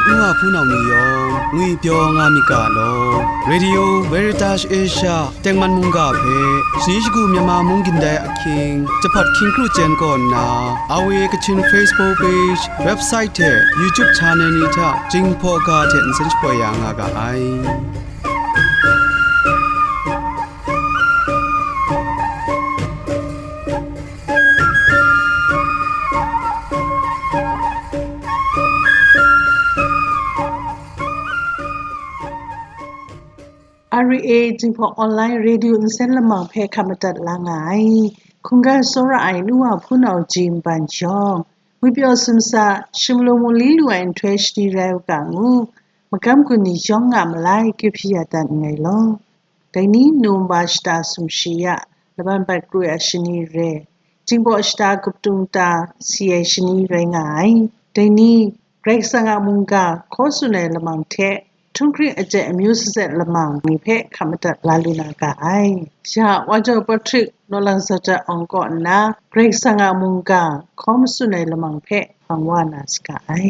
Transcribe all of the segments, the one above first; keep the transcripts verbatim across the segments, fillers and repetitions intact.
N wa hpunau ni yawng ngwipyaw nga myit ga law. Radio Veritas Asia tengman mungga hpe shani shagu Myanmar mung gindai ahkying, jahpat hkying kru chyen kaw nna, R V A Kachin Facebook page, website hte YouTube channel ni hta Jinghpaw ga hte nsen shapoi ya nga ga ai. R V A Jinghpaw Online Radio nsen lamang hpe hkap madat la nga ai. Hkungga tsawra ai nu wa hpunau ji nban jawng, ngwipyaw sumsa, sumlung mung li lu ai nhtoi shani rai u ga ngu, magam gun ni yawng nga malai, kyu hpyi ya dat nngai law. Dai ni Nowemba shata sumshi ya, laban bat kru ai shani re, Jinghpaw shata gup tung ta si ai shani rai nga ai. Dai ni, Karai Kasang a mungga hkaw tsun ai lamang hte, htunghkring aten amyu sazet lamang ni hpe hkap madat la lu na ga ai. Ya, Wa Jaw Pawhtuk, Naw Lang Zawdat Awng kaw nna, Karai Kasang a mungga hkaw matsun ai lamang hpe hpang wa na saga ai.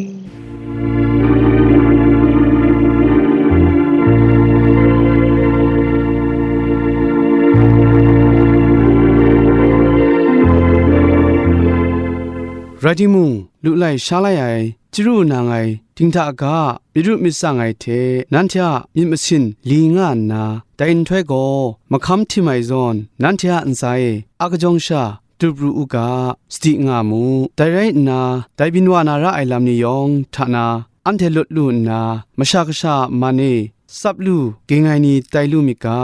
Rai timung, lu lai sha lai ai, chyaru nang ai, dinghta ga, myit ru myit tsang ai hte, nanhte a myit masin li nga nna, dai nhtoi gaw, mahkam htim ai zawn, nanhte a ntsa e, a kajawng sha, dup ru u ga, sadi nga mu. Dai rai nna, dai byin wa na ra ai lam ni yawng hta na, anhte lut lu nna, Masha Kasha a man e, tsap lu, ging ai ni tai lu myit ga,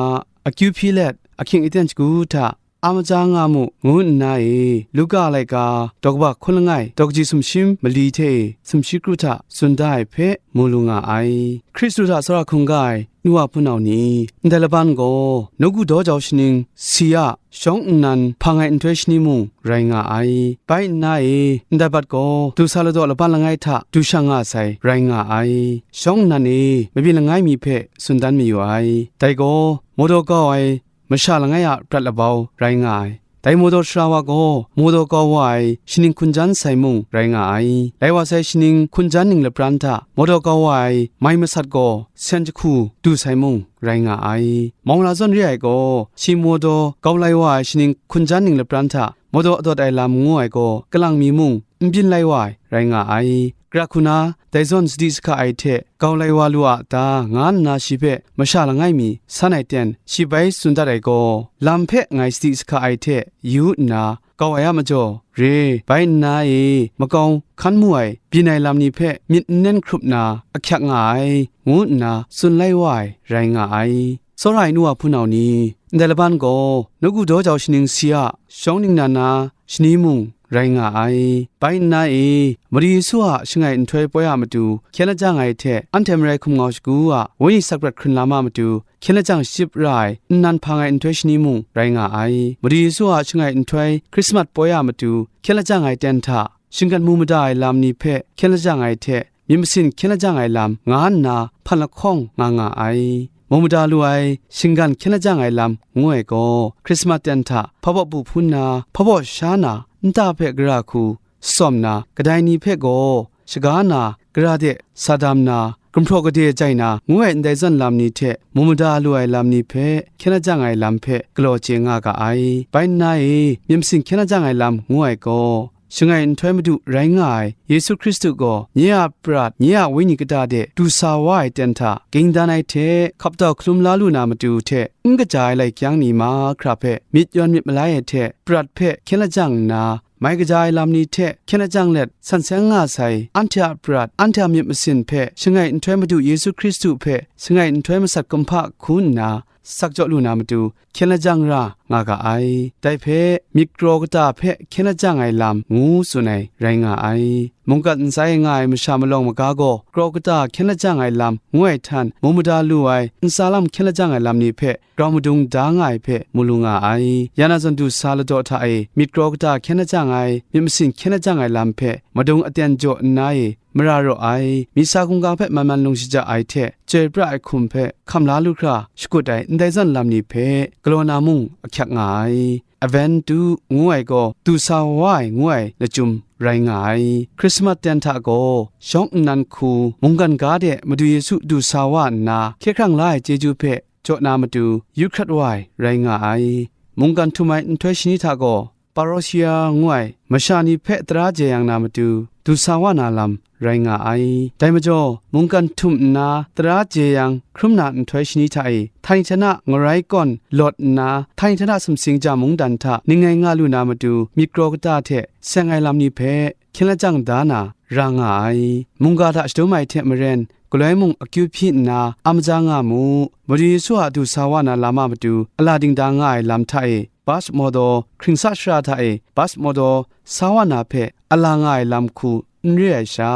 akyu hpyi let, ahkying aten shagu hta, a maja nga mu, ngu nna e, Luka laika, daw kaba hkun langai, daw kaji sumshi mali hte e, sumshi kru hta tsun da ai hpe mu lu nga ai. Hkristu hta tsawra hkungga ai, nu wa hpunau ni, ndai laban gaw, nawku daw jau shaning, si a, shawng nnan hpang ai nhtoi shani mung rai nga ai. Bai nna e, ndai bat gaw, du sa ladaw laban langai hta du shang nga sai rai nga ai. Shawng nnan e, mabyin langai mi hpe tsun dan mayu ai. Dai gaw, mawdaw kau ai, masha langai a prat labau rai nga ai. Dai mawdaw sara wa gaw, mawdaw kau wa ai shaning hkunjan sai mung rai nga ai. Lai wa sai shaning hkunjan ning lapran hta, mawdaw kau wa ai mai masat gaw sen jahku du sai mung rai nga ai. Mawng la zawn re ai gaw, shi mawdaw kau lai wa ai shaning hkunjan ning lapran hta, mawdaw adawt ai lam ngu ai gaw, kalang mi mung n byin lai wa ai rai nga ai. Gara hku na, dai zawn sadi sahka ai hte gau lai wa lu a ta, nga nna shi hpe masha langai mi san ai ten, shi bai tsun dat ai gaw, lam hpe ngai sadi sahka ai hte yu nna, gau ai a majaw, re, bai nna e, makau hkan mu ai, byin ai lam ni hpe myit n nen hkrup na, ahkyak nga ai, ngu nna tsun lai wa ai, rai nga ai. Tsawra ai nu wa hpunau ni, ndai laban gaw, nawku daw jau shaning si a, shawng ningnan na, shani mung rai nga ai. Bai nna e, Madu Yesu a shangai nhtoi poi a matu, hkyen lajang ai hte anhte marai hkum ngau shagu a wenyi sakprat hkrun lam a matu, hkyen lajang shachyip ra ai nnan hpang ai nhtoi shani mung rai nga ai. Madu Yesu a shangai nhtoi Hkrismat poi a matu, hkyen lajang ai ten hta, shinggan mu mada ai lam ni hpe hkyen lajang ai hte, myit masin hkyen lajang ai lam nga nna hpan lahkawng nga nga ai. Mu mada lu ai shinggan hkyen lajang ai lam ngu ai gaw, Hkrismat ten hta hpabaw bu hpun na, hpabaw sha na, nta hpe gara hku, tsawm na, kadai ni hpe gaw, shaga na, gara de sa dam na, gumhpraw gade jai na, ngu ai ndai zawn lam ni hte mu mada lu ai lam ni hpe hkyen lajang ai lam hpe galaw chye nga ga ai. Bai nna e, myit masin hkyen lajang ai lam ngu ai gaw, shangai nhtoi Madu rai nga ai Yesu Hkristu gaw, nye a prat, nye a wenyi kata de du sa wa ai ten hta, ging dan ai hte hkap dau hkalum la lu na matu hte, n kaja ai lai kyang ni mahkra hpe myit yawn myit malai ai hte, prat hpe hkyen lajang nna, mai kaja ai lam ni hte hkyen lajang let san seng nga sai, anhte a prat, anhte a myit masin hpe shangai nhtoi Madu Yesu Hkristu hpe shangai nhtoi masat kumhpa hku nna, sak jaw lu na matu, hkyen lajang ra nga ga ai. Dai hpe, myit kraw kata hpe hkyen lajang ai lam ngu tsun ai rai nga ai. Mungkan ntsa e nga ai masha malawng maga gaw, kraw kata hkyen lajang ai lam ngu ai htan, mu mada lu ai ntsa lam hkyen lajang ai lam ni hpe grau madung da nga ai hpe mu lu nga ai. Ya na zawn du sa ladaw hta e, myit kraw kata hkyen lajang ai, myit masin hkyen lajang ai lam hpe madung aten jaw nna e, mara raw ai, myit sa hkungga hpe man man lung shaja ai hte, chyoi pra ai hkum hpe hkam la lu hkra shakut ai ndai zawn lam ni hpe galaw na mung ahkyak nga ai. Adventu ngu ai gaw du sa wa ai ngu ai lachyum rai nga ai. Hkrismat ten hta gaw shawng nnan hku mungkan ga de Madu Yesu du sa wa nna, hkye hkrang la ai chyeju hpe jaw na matu yu hkrat wa ai rai nga ai. Mungkan htum ai nhtoi shani hta gaw, Parousia ngu ai masha ni hpe tara jeyang na matu du sa wa na lam rai nga ai. Dai majaw, mungkan htum nna tara jeyang hkrum na nhtoi shani hta e, htani htana ngarai kawn lawt nna, htani htana sumsing ja mungdan hta ning ai nga lu na matu myit kraw kata hte seng ai lam ni hpe hkyen lajang da na ra nga ai. Mungga hta shadum ai hte maren, galoi mung akyu hpyi nna a maja nga mu. Madu Yesu a du sa wa na lam a matu a la dingda nga ai lam hta e, bas mawdaw, hkringsa shara hta e bas mawdaw sa wa na hpe a la nga ai lam hku n re ai sha,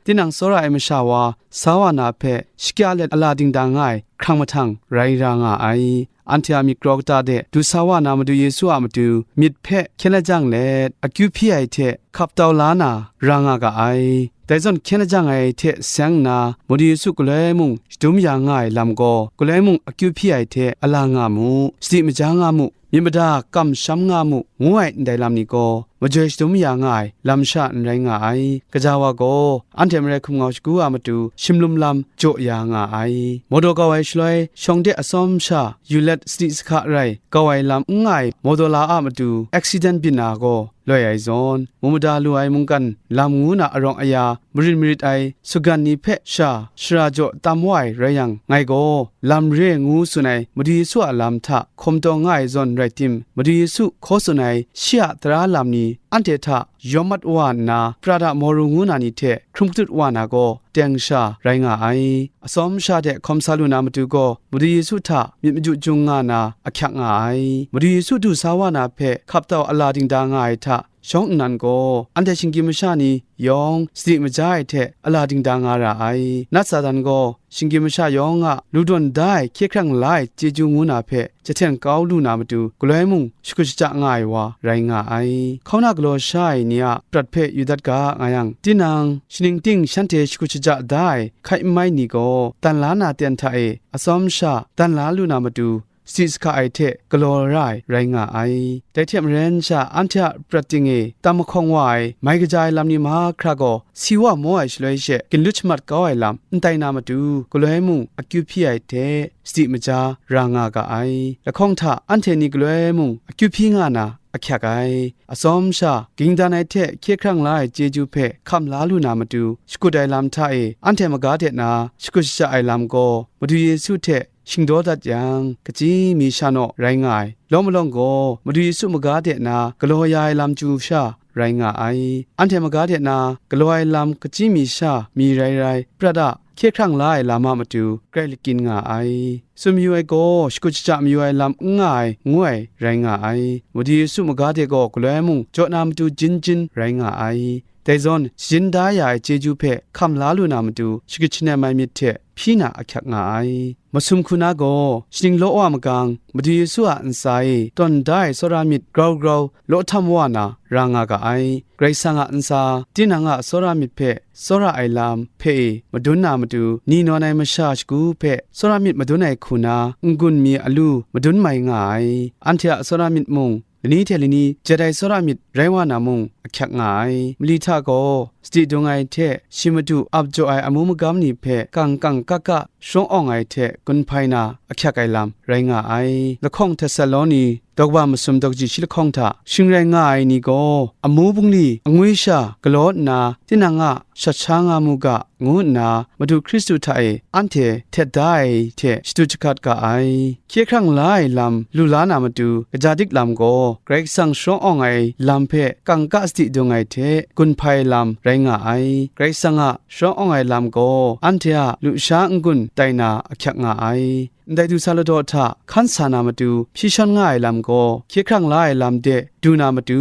tinang tsawra ai masha wa sa wa na hpe shakya let a la dingda nga ai hkrang mahtang rai ra nga ai. Anhte a myit kraw kata de du sa wa na Madu Yesu a matu myit hpe hkyen lajang let, akyu hpyi ai hte hkap tau la na ra nga ga ai. Dai zawn hkyen lajang ai hte seng nna, Madu Yesu galoi mung shadum ya nga ai lam gaw, galoi mung akyu hpyi ai hte a la nga mu, sadi maja nga mu, myit mada kamsham nga mu, ngu ai ndai lam ni gaw, majoi shadum ya nga ai lam sha n rai nga ai. Gaja wa gaw, anhte marai hkum ngau shagu a matu shimlum lam jaw ya nga ai. Mawdaw kau ai shaloi, shawng de atsawm sha yu let sadi sahka rai kau ai lam n nga ai mawdaw la a matu accident byin na gaw loi ai zawn, mu mada lu ai mungkan lam ngu na arawng aya marin marit ai sugan ni hpe sha shara jaw tam wa ai rai yang, ngai gaw lam re ngu tsun ai Madu Yesu a lam hta hkawm taw nga ai zawn rai tim, Madu Yesu hkaw tsun ai shi a tara lam ni anhte hta yawm mat wa nna, prat a mawru ngu na ni hte hkrum katut wa na gaw, teng sha rai nga ai. Atsawm sha hte hkawm sa lu na matu gaw, Madu Yesu hta myit maju jung nga na ahkyak nga ai. Madu Yesu du sa wa na hpe hkap tau a la dingda nga ai hta shawng nnan gaw, anhte shinggyim masha ni yawng sadi maja ai hte a la dingda nga ra ai. Nat Satan gaw shinggyim masha yawng a lu dawn da ai hkye hkrang la ai chyeju ngu na hpe jahten kau lu na matu, galoi mung shakut shaja nga ai wa rai nga ai. Hkauna galaw sha ai ni a prat hpe yu dat ga nga yang, tinang shaning ting shanhte shakut shaja da ai hkai n mai ni gaw, dan la na ten hta e atsawm sha dan la lu na matu, sadi sahka ai hte galaw ra ai rai nga ai. Dai hte maren sha, anhte a prat ting e tam mahkawng wa ai, mai kaja ai lam ni mahkra gaw si wa maw ai shaloi she, ginlut shamat kau ai lam n tai na matu, galoi mung akyu hpyi ai hte sadi maja ra nga ga ai. Lahkawng hta anhte ni galoi mung akyu hpyi nga na ahkyak ai. Atsawm sha, ging dan ai hte hkye hkrang la ai chyeju hpe hkam la lu na matu, shakut ai lam hta e anhte maga de na shakut shaja ai lam gaw, Madu Yesu hte shingdaw dat yang, kachyi mi sha naw rai nga ai. Lawm malawng gaw, Madu Yesu maga de na galaw ya ai lam chyu sha rai nga ai. Anhte maga de na galaw ai lam kachyi mi sha mi rai rai, prat a hkye hkrang la ai lam a matu grai lakyin nga ai. Tsun mayu ai gaw, shakut shaja mayu ai lam n nga ai, ngu ai rai nga ai. Madu Yesu maga de gaw galoi mung jaw na matu jin jin rai nga ai. Dai zawn, shajin da ya ai chyeju hpe hkam la lu na matu, shagrit shanem ai myit hte hpyi na ahkyak nga ai. Masum hku na gaw, shaning law wa magang, Madu Yesu a ntsa e tawn da ai tsawra myit grau grau law htam wa na ra nga ga ai. Karai Kasang a ntsa, tinang a tsawra myit hpe tsawra ai lam hpe e madun na matu, ni nawn ai masha shagu hpe tsawra myit madun ai hku na n-gun mi alu madun mai nga ai. Anhte a tsawra myit mung, lani hte lani jet ai tsawra myit rai wa na mung ahkyak nga ai. Mali hta gaw, sadi dung ai hte shi matu ap jaw ai amu magam ni hpe kang kang ka ka sharawng awng ai hte gun hpai na ahkyak ai lam rai nga ai. Lahkawng Htesaloni daw kaba masum daw kaji shi lahkawng hta, shing rai nga ai ni gaw amu bungli angwi sha galaw nna, tinang a shat sha nga mu ga, ngu nna Madu Hkristu hta e anhte htet da ai hte shadu jahkat ga ai. Hkye hkrang la ai lam lu la na matu, kaja dik lam gaw Karai Kasang sharawng awng ai lam hpe kangka sadi dung ai hte gun hpai lam rai nga ai. Karai Kasang a sharawng awng ai lam gaw anhte a lusha n-gun tai na ahkyak nga ai. Ndai du sa ladaw hta hkan sa na matu hpyi shawn nga ai lam gaw, hkye hkrang la ai lam de du na matu,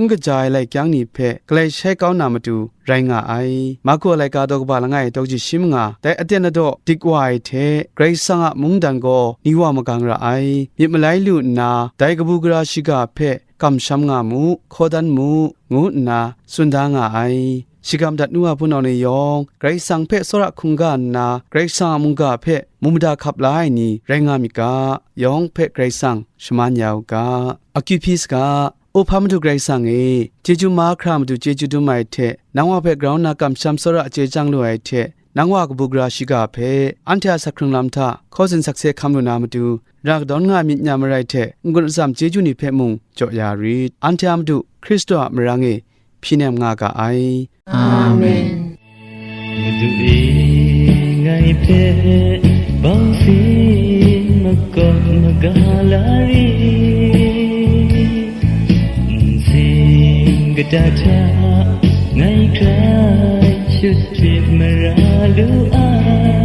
n kaja ai lai kyang ni hpe galai shai kau na matu rai nga ai. Marku a laika daw kaba langai daw kaji shi manga, dai aten ladaw dik wa ai hte, Karai Kasang a mungdan gaw ni wa magang ra ai. Myit malai lu nna, dai kabu gara shiga hpe kamsham nga mu, hkaw dan mu, ngu nna tsun da nga ai. Shiga madat nu wa hpunau ni yawng, Karai Kasang hpe tsawra hkungga nna, Karai Kasang a mungga hpe mu mada hkap la ai ni rai nga myit ga, yawng hpe Karai Kasang shaman ya u ga. Akyu hpyi saga, O hpa Madu Karai Kasang e, chyeju mahkra matu chyeju dum ai hte, nang wa hpe grau nna kamsham tsawra chye chyang lu ai hte, nang wa kabu gara shiga hpe, anhte a sak hkrung lam hta hkaw tsun sakse hkam lu na matu, ra kadawn nga ai myit nya marai hte, n-gun atsam chyeju ni hpe mung jaw ya rit. Anhte a Madu Hkristu a marang e hpyi nem nga ga ai. Amen. Madu e, ngai hpe bang sin makawp maga la rit. Nsing kata hta ngai hkrai shut hpyit mara lu ai.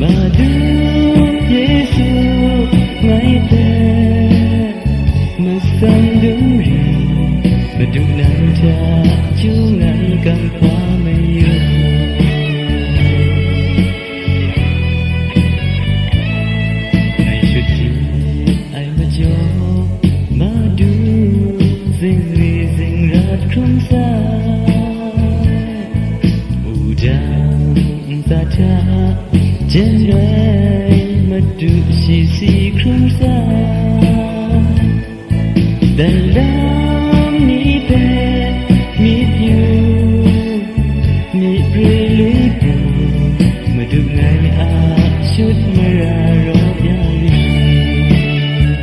Madu Yesu, ngai hpe matsam dum rit, Madu nang hta chyu ngai kamhpa mayu. Ngai shut hpyit ai majaw, Madu zingri zingrat hkrum sai. Wudang ntsa hta jen ai Madu shi si hkrum sai. Dai lam ni hpe myit yu, myit re lu bu, Madu ngai a shut mara rawt ya rit.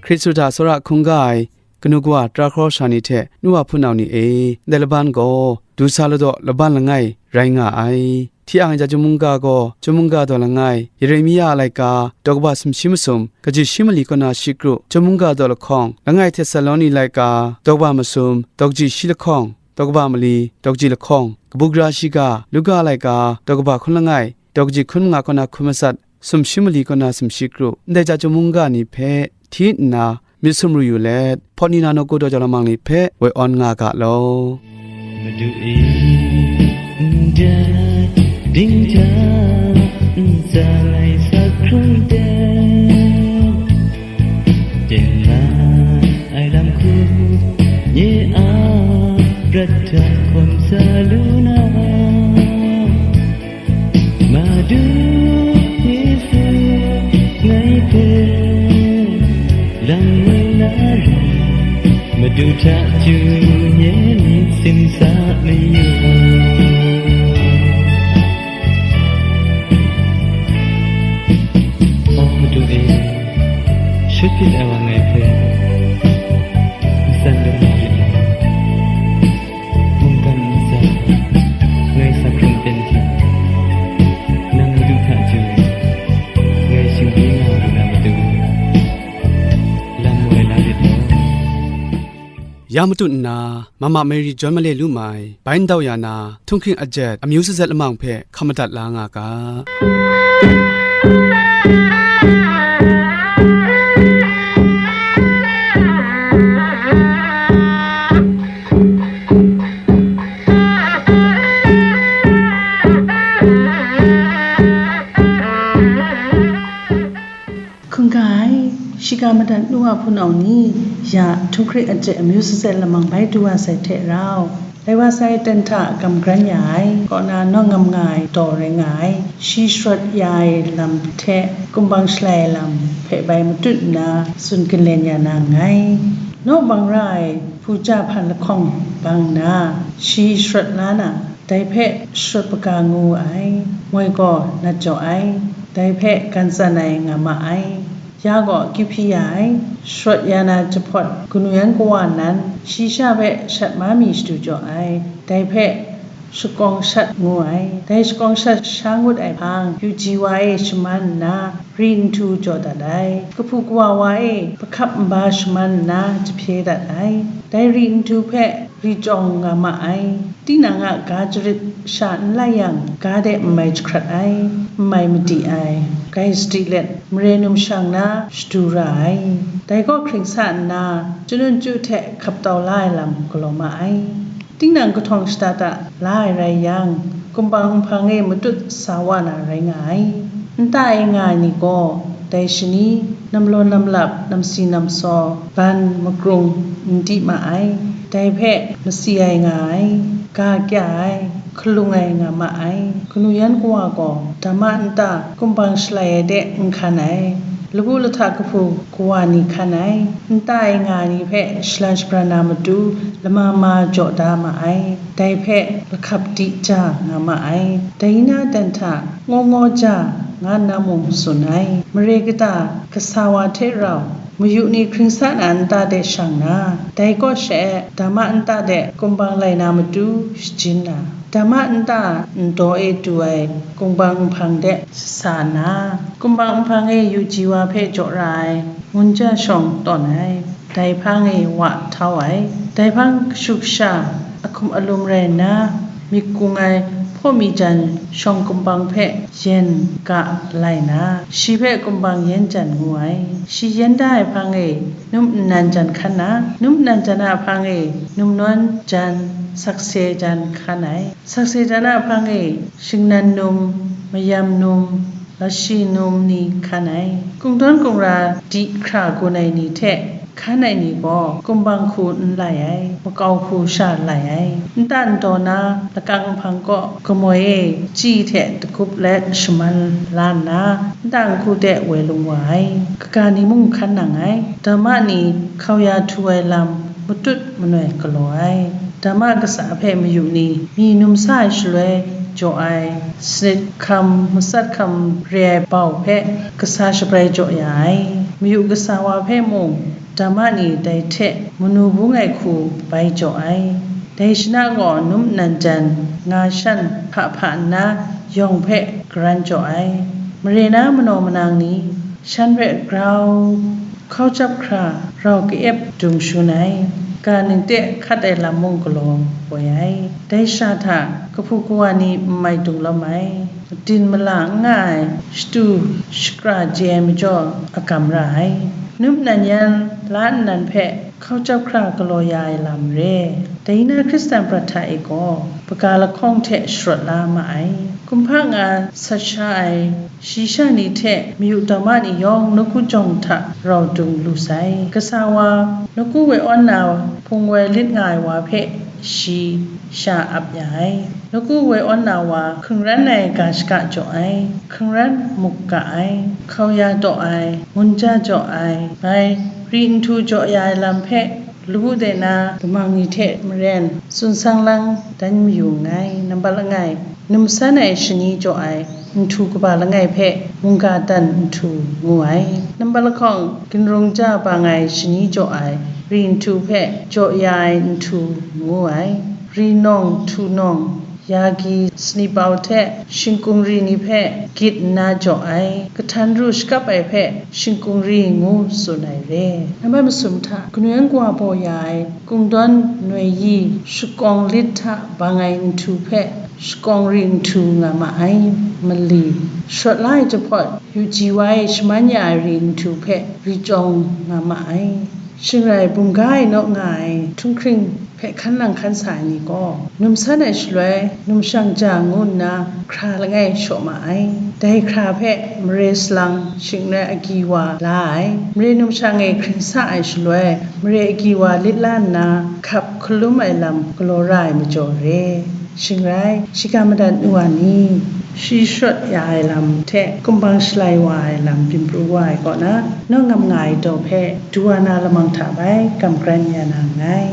Hkristu hta tsawra hkungga ai kanu kawa, tara hkraw sha ni hte nu wa hpunau ni e, ndai laban gaw du sa ladaw laban langai rai nga ai. Hti ang ai chyum mungga gaw, chyum mungga daw langai, Yeremia a laika, daw kaba sumshi masum, kaji shi mali kaw na shi kru, chyum mungga daw lahkawng, langai Htesaloni laika, daw kaba masum, daw kaji shi lahkawng, daw kaba mali, daw kaji lahkawng, kabu gara shiga, Luka a laika, daw kaba hkun langai, daw kaji hkun manga kaw na hkun matsat, sumshi mali kaw na sumshi kru, ndai chyum mungga ni hpe hti nna myit sumru yu let, hpawt ni na nawku daw jau lamang ni hpe woi awn nga ga law. Madu e, ndai ding hta ntsa lai sak hkrung ten, tengman ai lam hku nye a prat hta hkawm sa lu na. Madu Yesu, ngai hpe lam woi la rit, Madu hta chyu nye myit simsa mayu. O Madu e, shut hpyit ai wa ngai hpe matsan dum na rit law. Mungkan ntsa ngai sak hkrung ten hta, nang Madu hta chyu ngai shingri nga lu na matu, lam woi la rit law. Ya matut nna, Mama Mary John Male lu mai, bai ndau ya na, htunghking ajet, amyu sazet lamang hpe hkam madat la nga ga. Hkungga ai, shiga madat nu a hpunau ni, ya htunghkring ajet amyu sazet lamang bai du wa sai hte rau, dai wa sai ten hta gam gran ya ai, kaw na nawn ngam nga ai daw rai nga ai, shi sharawt ya ai lam hte kumbang shalai ai lam hpe bai matut nna tsun ginlen ya na nngai. Naw bang ra ai hpu ja hpan lahkawng bang nna, shi sharawt la na, dai hpe sharawt paga ngu ai, moi gaw nat jaw ai, dai hpe gan tsan ai nga ma ai. Ya gaw akyu hpyi ya ai, sharawt ya na jahpawt kanu yan kawa nan, shi sha hpe shat ma mi shadu jaw ai, dai hpe shakawng shat ngu ai. Dai shakawng shat sha ngut ai hpang, yu ji wa e shaman nna, ri nhtu jaw dat ai. Kahpu kawa wa e, pahkap nba shaman nna, jahpye dat ai. Dai ri nhtu hpe ri chyawng nga ma ai. Tinang a ga jarit sha n lai yang, ga de n mai jahkrat ai, n mai madi ai. Gai sadi let, mare numshang na shadu ra ai. Dai gaw hkring sa nna, chyanun chyu hte hkap tau la ai lam galaw ma ai. Tinang kahtawng shada da la ai rai yang, kumbang nhpang e matut sa wa na rai nga ai. Nta e nga ai ni gaw, dai shani, namlaw namlap, namsi namsaw, ban, makrung, n di ma ai. Dai hpe masi ai nga ai, ga kya ai, hkalung ai nga ma ai. Kanu yan kawa gaw dama nta kumbang shalai ai de n hkan ai. Labu lahta kahpu kawa ni hkan ai. Nta e nga ai ni hpe shalan shabran na matu lama ma jaw da ma ai. Dai hpe lahkap di ja nga ma ai. Daina dan hta ngaw ngaw ja, nga nna mung tsun ai. Mare kata kasa wa hte rau, mayu ni hkring sa na nta de shang na, dai kaw she dama nta de kumbang lai na matu shajin na, dama nta ndaw e du ai kumbang nhpang de shasa nna, kumbang nhpang e yu ji wa hpe jaw ra ai ngun ja shawng tawn ai. Dai hpang e wa htau ai. Dai hpang kashu kasha, ahkum alum rai nna, myit gung ai hpaw mi jan shawng kumbang hpe yen ga lai na, shi hpe kumbang yen jan ngu ai. Shi yen da ai hpang e num nnan jan hkan na, num nnan jan a hpang e num nawn jan, sakse jan hkan ai. Sakse jan a hpang e shingnan num, mayam num, lashi num ni hkan ai. Kungdawn kungra di hkra gun ai ni hte hkan ai ni gaw kumbang hku n lai ai, makau hku sha lai ai. Nta ndaw na lakang nhpang kaw gamoi e chyi hte dagup let shaman la nna, nta nhku de woi lung wa ai. Kaga ni mung hkan nang ai. Dama ni hkau ya htu ai lam matut manoi galaw ai. Dama kasa hpe mayu ni, mi numsa ai shaloi jaw ai, sanit hkam, matsat hkam re ai bau hpe kasa shabrai jaw ya ai. Mayu kasa wa hpe mung, dama ni dai hte manu bung ai hku bai jaw ai. Dai shana gaw num nnan jan nga shan hpa hpa nna yawng hpe garan jaw ai. Mare na manaw manang ni shan hpe grau, hkau jap hkra rau ka-ep dung shun ai, ga ning de hkat ai lam mung galaw woi ai. Dai sha hta kahpu kawa ni n mai dung lawm ai, matin mala n nga ai, shatu shakra chye ai majaw a gam ra ai. Num nnan yan la nnan hpe hkau jap hkra galaw ya ai lam re. Dai na Hkristan prat hta e gaw, hpaga lahkawng hte sharawt la ma ai. Kumhpa nga sat sha ai, shi sha ni hte mayu dama ni yawng nawku jawng hta rau dung lu sai. Kasa wa, nawku woi awn na hpung woi lit nga ai wa hpe shi sha ap ya ai. Nawku woi awn na wa, hkungran ai ga shaka jaw ai, hkungran muk ga ai, hkau ya taw ai, ngun ja jaw ai, bai ri nhtu jaw ya ai lam hpe, lawu de na lamang ni hte maren tsun sang lang dan mayu nngai. Nambat langai, numsan ai shani jaw ai nhtu kaba langai hpe mungga dan nhtu ngu ai. Nambat lahkawng, ginrung ja bang ai shani jaw ai ri nhtu hpe jaw ya ai nhtu ngu ai. Ri nawng, htu nawng, yagi, sanipau hte shingkung ri ni hpe gyit nna jaw ai. Kahtan ru shakap ai hpe shingkung ri ngu tsun ai re. Nambat masum hta, kanu yan kawa baw ya ai kungdawn noi yi shakawng lit hta bang ai nhtu hpe shakawng ri nhtu nga ma ai. Mali, sharawt la ai jahpawt, yu ji wa e shaman ya ai ri nhtu hpe ri chyawng nga ma ai. Shing rai, bumga e naw nga ai htung hkring hpe hkan nang hkan sa ai ni gaw, numsan ai shaloi, numshang ja ngu nna hkra langai shaw ma ai. Dai hkra hpe mare salang, shing rai agyi wa la ai. Mare numshang e hkring sa ai shaloi, mare agyi wa lit la nna, hkap hkalum ai lam galaw ra ai majaw re. Shing rai, shiga madat nu a ni? Shi sharawt ya ai lam hte kumbang shalai wa ai lam byin pru wa ai kaw na, naw ngam nga ai daw hpe du wa na lamang hta bai gam kran ya na nngai.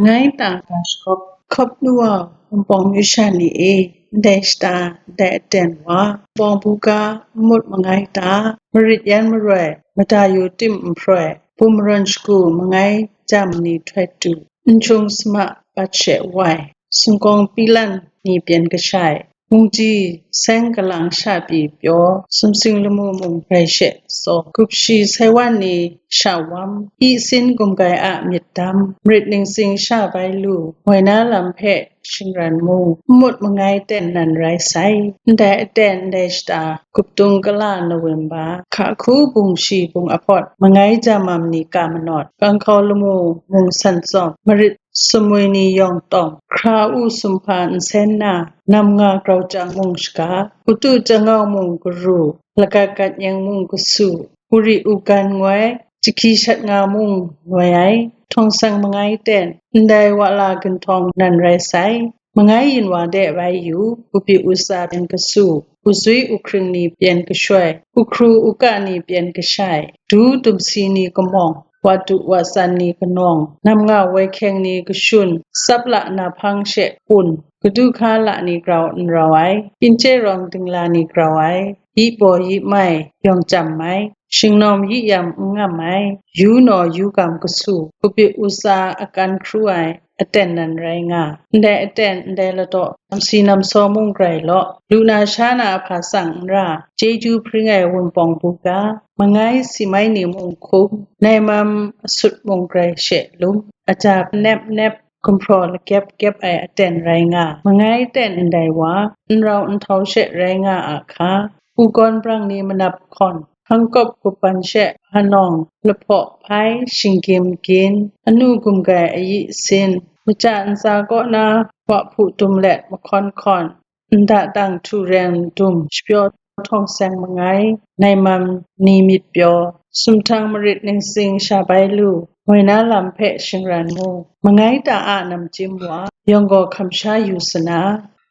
Ngai ta ga shakawp hkawp nu wa, Wunpawng myu sha ni e, ndai shata, ndai aten wa, Wunpawng buga, nmut mangai ta, marit yan maroi, mada yu tim nphroi, bum marawn shagu mangai, ja mani htoi tu, nshung sama bat she wai, singkawng pilan ni pyen kashai, Mungji seng kalang sha pyi pyaw, sumsing lamu mung rai she tsaw, gupshi saiwan ni sha wam, i sin gumgai a myit dam, marit ningsing sha bai lu, moi na lam hpe shingran mu, n mut mangai ten nan rai sai. Ndai aten ndai shata, Guptung kala November, hkahku bung shi bung ahpawt, mangai jamam ni ka manawt, kanghkau lamu mung san tsawm, marit sumwi ni yawng tawng, hkra u sumhpa nsen na, nam nga grau chyang mung shaga, utu jangau mung garu, lagat gat nyeng mung kasu, uri ugan ngoi, jahki shat nga mung ngoi ai, htawng seng mangai ten, ndai wa la ginhtawng nan rai sai. Mangai yin wa de bai yu, upi usa pyen kasu, uzui uhkring ni pyen kashoi, uhkru uka ni pyen kashai, du dumsi ni kamawng, wadu wasan ni kanawng, nam nga woi hkyeng ni kashun, tsap la na hpang she un, kadu hka la ni grau n rau ai, kinchye rawng dingla ni grau ai, yi baw yi mai, yawng chyam mai, shingnawm yi yam n ngam ai, yu naw yu gam kasu, upi usa akan hkru ai, aten nan rai nga. Ndai aten, ndai ladaw, namsi namsaw mung grai law, lu na sha na hpa tsang n ra, chyeju hpring ai Wunpawng buga, mangai si mai ni mung hkum, nai mam asut mung grai she lum, aja nep nep, gumhpraw lakyep kyep ai aten rai nga. Mangai ten ndai wa, n rau n htau she rai nga a hka, u gawn brang ni manap hkawn, hkangkawp gupan she, hanawng, lahpaw hpai, shinggyim gin, anu gumgai ayi sin, maja ntsa kaw na, wa hpu dum let mahkawn hkawn, nda dang htu reng dum shapyaw htawng seng mangai, nai mam ni myit pyaw, sumhtung marit ningsing sha bai lu, moi na lam hpe shingran mu. Mangai ta a namchyim wa, yawng gaw hkam sha yu sana,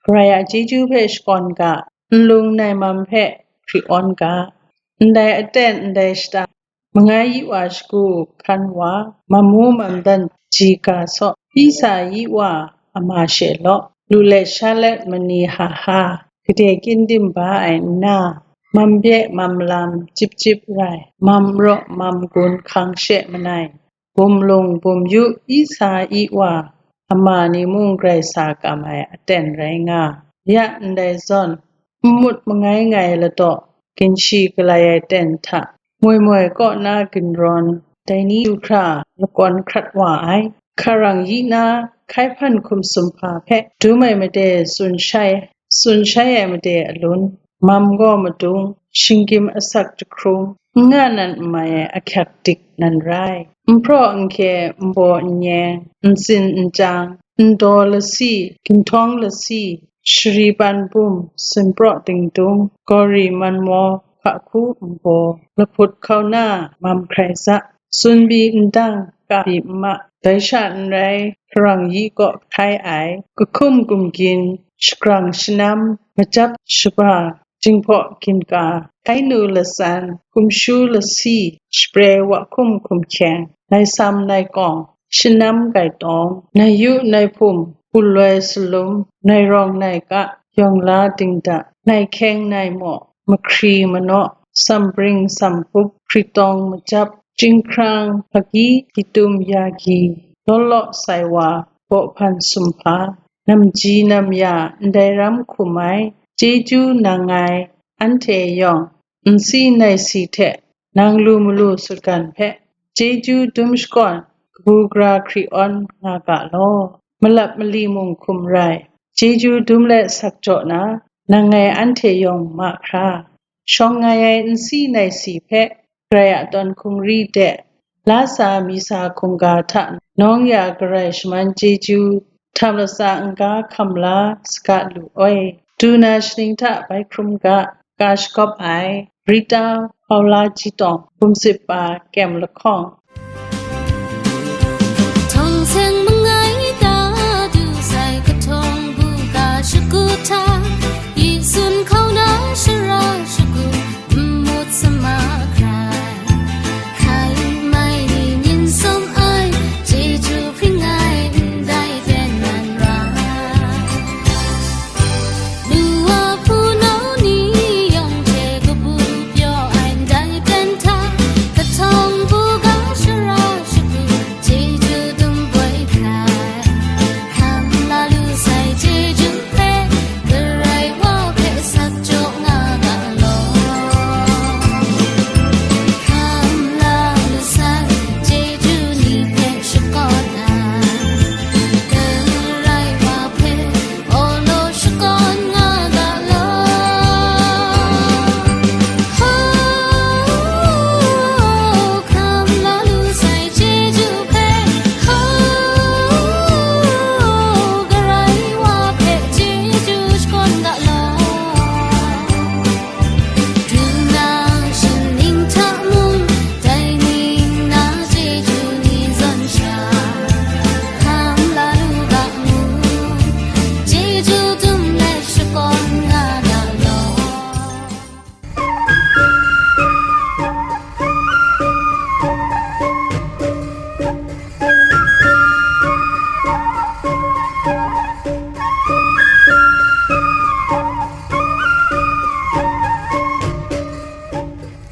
Karai a chyeju hpe shakawn ga, nlung nai mam hpe hkri awn ga. Ndai aten ndai shata, mangai yi wa shagu hkan wa, mamu mamdan ji ga saw, pyi sa yi wa ama she law, lu let sha let mani ha ha, gade kyin dim ba ai nna, mam bye mam lam chyip chyip rai, mam raw mam gun hkang she manai, bum lung bum yu i sa i wa, ama ni mung grai sa kam ai aten rai nga. Ya ndai zawn, n mut mangai ngai ladaw, ginshi galai ai ten hta, moi moi kaw na ginrawn, dai ni du hkra lakawn hkrat wa ai, hkarang yi na, hkai hpan hkum sumhpa hpe dum ai made tsun shai, tsun shai ai made alun, mam gaw madung, shinggyim asak jahkrung, n nga nan n mai ai ahkyak dik nan rai. N hpraw n hkye, n baw n nyeng, n tsin n chyang, n daw lasi, ginhtawng lasi, shari pan bum, sinpraw dingdung, gawri manmaw, hkahku nbaw, lahput hkau na, mam hkrai za, tsun pyi n dang, ka pyi n ma, dai sha n rai, hkarang yi kaw hkai ai, kahkum gumgyin, shagrang shanam, majap shaba, jinghpaw ginka, hkai nu latsan, hkumshu lasi, shapre wa hkum hkum hkyeng, nai sam nai kawng, shanam gai tawng, nai yu nai hpum, pu loi salum, nai rawng nai ka, yawng la dingda, nai hkyeng nai maw, mahkri manaw, sambring sampup, hkritawng majap, chyinghkrang, hpaki, hkitum yagi, law law sai wa, bawhpan sumhpa, namji namya, ndai ram hkum ai, chyeju nang ngai, anhte yawng, nsi naisi hte, nang lu malu sutgan hpe, chyeju dum shakawn, kabu gara hkri awn nga ga law. Malap mali mung hkum rai, chyeju dum let sak jaw na, nang ngai anhte yawng mahkra, shawng ngai ai nsi naisi hpe, Karai a tawn hkungri de, la sa mi sa hkungga hta nawng ya garai shaman chyeju, htam latsa n-ga hkam la saga lu oi. Du na shaning hta bai hkrum ga, ka shakawp ai, Rita Paula Jitawng, bumsip pa, Kem Lahkawng. Htawng seng mangai ta du sai kahtawng buga shagu hta, yi sun hkau na shara shagu, n mut sama hkrai. Hkai mai ni nin sawm ai, chyeju hpring ai, ndai ten nan ra. Nu wa hpunau ni yawng hte kabu pyaw ai ndai ten hta, kahtawng buga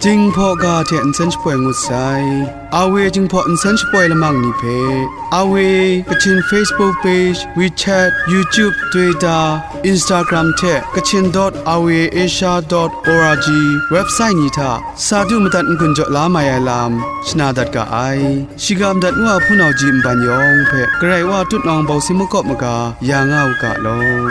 Jinghpaw ga hte nsen shapoi ngut sai. Awe Jinghpaw nsen shapoi lamang ni hpe, Awe Kachin Facebook page, WeChat, YouTube, Twitter, Instagram hte Kachin dot awe asia dot org website ni hta sa du madat n-gun jaw la mai ai lam shana dat ga ai. Shiga madat nu a hpunau ji nban yawng hpe Karai Wa tutnawng bawsi makawp maga ya nga u ga law.